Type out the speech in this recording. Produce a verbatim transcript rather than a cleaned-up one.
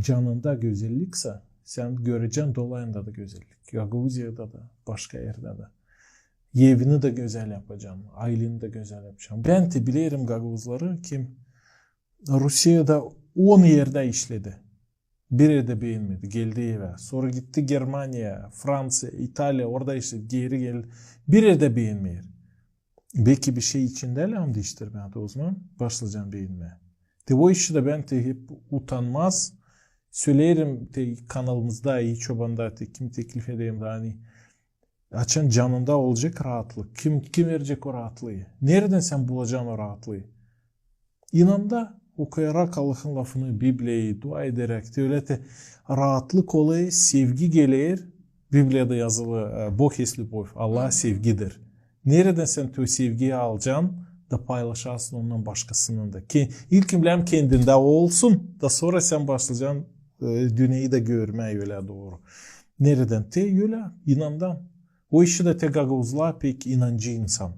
canında gözelliksä, sän görecän dolayında da gözellik. Gagauziyada da, başka erdä dä. Evini dä gözäl yapacan, ayleni dä gözäl yapacan. Bän dä bilerim gagauzları, kim Rusiyada on erdä işledi. Bir erdä beenmedi, geldi evä. Sora gitti Germaniya, Franţiya, İtaliya, orada işledi, geeri geldi. Bir erdä beenmeer. Beki bir şey içindä lääzım diiştirmää, ozaman başlayacan beenmää. Te o işi dä bän te hep utanmaz söleerim te kanalımızda, İi Çobanda te kim teklif ederim da, ani açan canında olacek raatlık. Kim, kim verecek o raatlıı? Neredän sän bulacan o raatlıı? İnanda, okuyarak Allahın lafını, Bibliyayı, dua ederek, te ölä te raatlık olêr, sevgi geler. Bibliyada yazılı, e, Бог есть любовь, Allah sevgidir. Neredän sän te o sevgiyi alacan da paylaşasın ondan başkasınnan da? Ke-, ilkin lääzım kendindä olsun, da sora sän başlayacan, e, dünneyi dä görmää ölä dooru. Neredän? Te ölä, inandan. O işi dä te gagauzlar pek inancı insan.